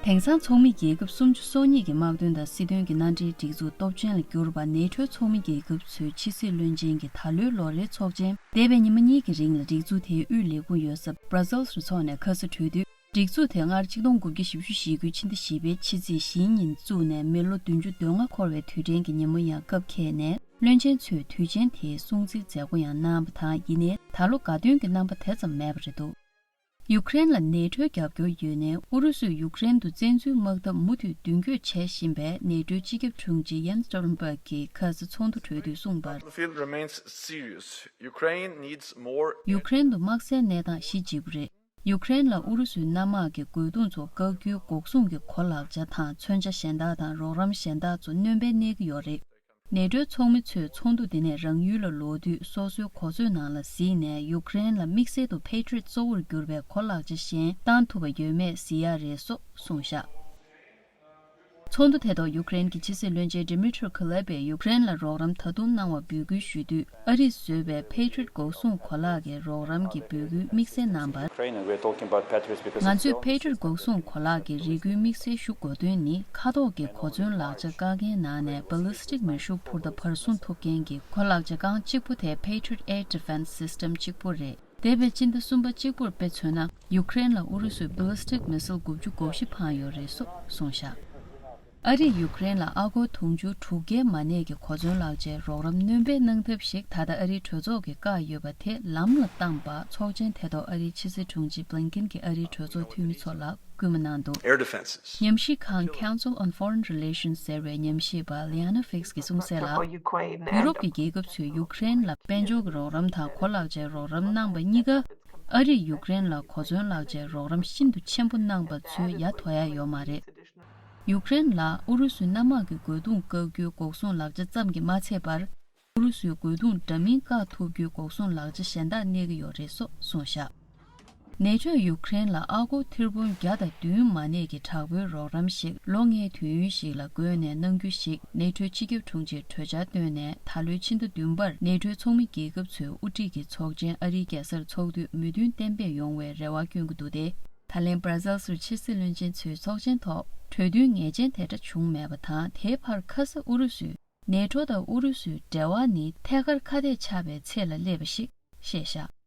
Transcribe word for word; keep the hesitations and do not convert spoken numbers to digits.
དེང་སང་ཚོགས་མི་རྒྱལ་ཁབ་སུམ་ཅུ་སོ་གཉིས་ཀྱི་དམག་དོན་དང་སྲིད་དོན་གྱི་མནའ་འབྲེལ་སྒྲིག་འཛུགས་སྟོབས་ཆེན་ལ་གྱུར་པ་ནེ་ཊོའི་ཚོགས་མི་རྒྱལ་ཁབ་ཚོའི་ཕྱི་སྲིད་བློན་ཆེན་གྱི་ད་ལོའི་ལོ་རེའི་ཚོགས་ཆེན་འདས་པའི་ཉི་མ་གཉིས་ཀྱི་རིང་ལ་སྒྲིག་འཛུགས་དེའི་དབུས་ལས་ཁུངས་ཡོད་ས་Brussels རུ་འཚོགས་ནས་ཁ་ས་གྲོལ་དུས། སྒྲིག་འཛུགས་དེ་སྔར་ཆིག་སྟོང་དགུ་བརྒྱ་བཞི་བཅུ་ཞེ་དགུའི་ཕྱི་ཟླ་བཞི་པའི་ཕྱི་ཚེས་བཞིའི་ཉིན་བཙུགས་ནས་མི་ལོ་བདུན་ཅུ་དོན་ལྔ་འཁོར་བའི་དུས་དྲན་གྱི་ཉིན་མོ་ཡང་སྐབས་འཁེལ་ནས། བློན་ཆེན་ཚོས་དུས་ཆེན་དེའི་སྲུང་བརྩིའི་མཛད་སྒོ་ཡང་གནང་བ་དང་། ཡིན་ནའི་ད་ལོ་དགའ་སྟོན་གྱི་རྣམ་པ་དེ་ཙམ་མེད་པ་རེད་འདུག་ཡུཀ་རེན་ལ་ནེ་ཊོའི་རྒྱབ་སྐྱོར་ཡོད་ནའི་ཨུ་རུ་སུས་ཡུཀ་རེན་དུ་བཙན་འཛུལ་དམག་འཐབ་མུ་མཐུད་མདུན་སྐྱོད་བྱེད་བཞིན་པའི་ནེ་ཊོའི་སྤྱི་ཁྱབ་དྲུང་ཆེ་Jens Stoltenberg གྱིས་ཁ་སང་ཚོགས་འདུ་གྲོལ་དུས་གསུངས་པར། Battlefield remains serious. Ukraine needs more. ཡུཀ་རེན་དུ་དམག་སའི་གནས་སྟངས་གཞི་ལྗིད་པོ་རེད། ཡུཀ་རེན་ལ་ཨུ་རུ་སུའི་གནམ་དམག་གི་རྒོལ་རྡུང་ཚོ་བཀག་རྒྱུའི་འགོག་སྲུང་གི་གོ་ལག་ཆ་དང་མཚོན་ཆ་གཞན་དག་དང་རོགས་རམ་གཞན་དག་ཚོ་སྣོན་པ་གནས་ཀྱི་ཡོད་རེད། ནེ་ཊོའི་ཚོགས་མི་ཚོས་ཚོགས་འདུ་འདི་ནས་རང་ཡུལ་ལ་ལོག་དུས་སོ་སོའི་གོ་མཛོད་ནང་ལ་གཟིགས་ནས་ཡུཀ་རེན་ལ་དམིགས་བསལ་དུ་Patriot གཙོ་བོར་གྱུར་པའི་གོ་ལག་ཆ་གཞན་བཏང་ཐུབ་པ་ཡོད་མེད་གཟིགས་ཡག་རེད་སོགས་གསུངས་བཞག་ཚོགས་འདུ་དེ་ཐོག་ཡུཀ་རེན་གྱི་ཕྱི་སྲིད་བློན་ཆེན་Dmytro Kuleba ཡུཀ་རེན་ལ་རོགས་རམ་ད་དུང་གནང་བ་འབོད་སྐུལ་ཞུས་དུས། ཨ་རིས་བཟོས་པའི་Patriot འགོག་སྲུང་གོ་ལག་གི་རོགས་རམ་གྱི་འབོད་སྐུལ་དམིགས་བསལ་གནང་བར། Ukraine, and we're talking about Patriots because ང་ཚོས་Patriot འགོག་སྲུང་གོ་ལག་གི་རེ་སྐུལ་དམིགས་བསལ་ཞུ་དགོས་དོན་ནི། མཁའ་ཐོག་གི་གོ་མཚོན་ལག་ཆ་བཀག་མཁན་ནང་ནས་ballistic མེ་ཤུགས་འཕུར་མདའ་བར་གསུམ་ཐུབ་མཁན་གྱི་གོ་ལག་ཆ་གང་གཅིག་པུ་དེ་Patriot Air Defense System གཅིག་པུ་རེད། འདས་པའི་སྤྱི་ཟླ་གསུམ་པ་གཅིག་པུར་དཔེ་མཚོན་ན། ཡུཀ་རེན་ལ་ཨུ་རུ་སུས་ballistic missile དགུ་བཅུ་གོ་བཞི་འཕངས་ཡོད་རེད་སོགས་གསུངས་བཞག་ཨ་རིས་ཡུཀ་རེན་ལ་ཨ་སྒོར་དུང་ཕྱུར་དྲུག་བརྒྱའི་མ་གནས་ཀྱི་གོ་མཚོན་ལག་ཆའི་རོགས་རམ་སྣོན་པའི་གནང་ཐབས་ཤིག་ད་ལྟ་ཨ་རིའི་གྲོས་ཚོགས་ཀྱིས་བཀག་ཡོད་པ་དེ་ལམ་ལ་བཏང་པ། ཚོགས་ཆེན་དེ་ཐོག་ཨ་རིའི་ཕྱི་སྲིད་དྲུང་ཆེ་Blinken གྱིས་ཨ་རིའི་གྲོས་ཚོགས་འཐུས་མི་ཚོ་ལ་སྐུལ་མ་གནང་འདུག Air defenses. ཉམས་ཞིབ་ཁང་Council on Foreign Relations ཟེར་བའི་ཉམས་ཞིབ་པ་Liana Fix གྱིས་གསུངས་གསལ་ལ། ཡུ་རོབ་ཀྱི་རྒྱལ་ཁབ་ཚོས་ཡུཀ་རེན་ལ་དཔལ་འབྱོར་གྱི་རོགས་རམ་དང་གོ་ལག་ཆའི་རོགས་རམ་གནང་པ་གཉིས་ཀ། ཨ་རིས་ཡུཀ་རེན་ལ་གོ་མཚོན་ལག་ཆའི་རོགས་རམ་ཤིན་ཏུ་ཆེན་པོ་གནང་པ་ཚོས་ཡ་དོ་ཡ་ཡོད་མ་རེད། ཡུཀ་རེན་ལ་ཨུ་རུ་སུའི་གནམ་དམག་གི་རྒོལ་རྡུང་བཀག་རྒྱུའི་འགོག་སྲུང་ལག་ཆ་ཙམ་གྱིས་མ་ཚད་པར། ཨུ་རུ་སུའི་རྒོལ་རྡུང་འདྲ་མིན་བཀག་ཐུབ་རྒྱུའི་འགོག་སྲུང་ལག་ཆ་གཞན་དག་གནས་ཀྱི་ཡོད་རེད་སོགས་གསུངས་བཞག་ནེ་ཊོས་ཡུཀ་རེན་ལ་ཨ་སྒོར་ཐེར་འབུམ་བརྒྱ་དང་བདུན་མ་གནས་ཀྱི་དྲག་པོའི་རོགས་རམ་ཞིག་ལོ་ལྔའི་དུས་ཡུན་ཞིག་ལ་བགོས་ནས་གནང་རྒྱུ་ཞིག་ནེ་ཊོའི་སྤྱི་ཁྱབ་དྲུང་ཆེས་གྲོས་འཆར་བཏོན་ནས། ད་ལོའི་ཕྱི་ཟླ་བདུན་པར་ནེ་ཊོའི་ཚོགས་མི་རྒྱལ་ཁབ་ཚོའི་དབུ་ཁྲིད་ཀྱི་ཚོགས་ཆེན་ཨ་རིའི་རྒྱལ་སར་འཚོགས་དུས་མོས་མཐུན་གཏན་འབེབས་ཡོང་བའི་རེ་བ་བསྐྱོན་གྱི་འདུག་སྟེ། ད་ལན་Brussels རུ་ཕྱི་སྲིད་བློན་ཆེན་ཚོའི་ཚོགས་ཆེན་ཐོག་གྲོས་མཐུན་ངེས་ཅན་དེ་འདྲ་བྱུང་མེད་པ་དང་། དེའི་བར་ཁ་ས་ཨུ་རུ་སུས། ནེ་ཊོ་དང་ཨུ་རུ་སུའི་འབྲེལ་བ་ནི་ཐད་ཀར་ཁ་གཏད་ཆགས་པའི་ཚད་ལ་སླེབས་པ་ཞིག་བཤད་བཞག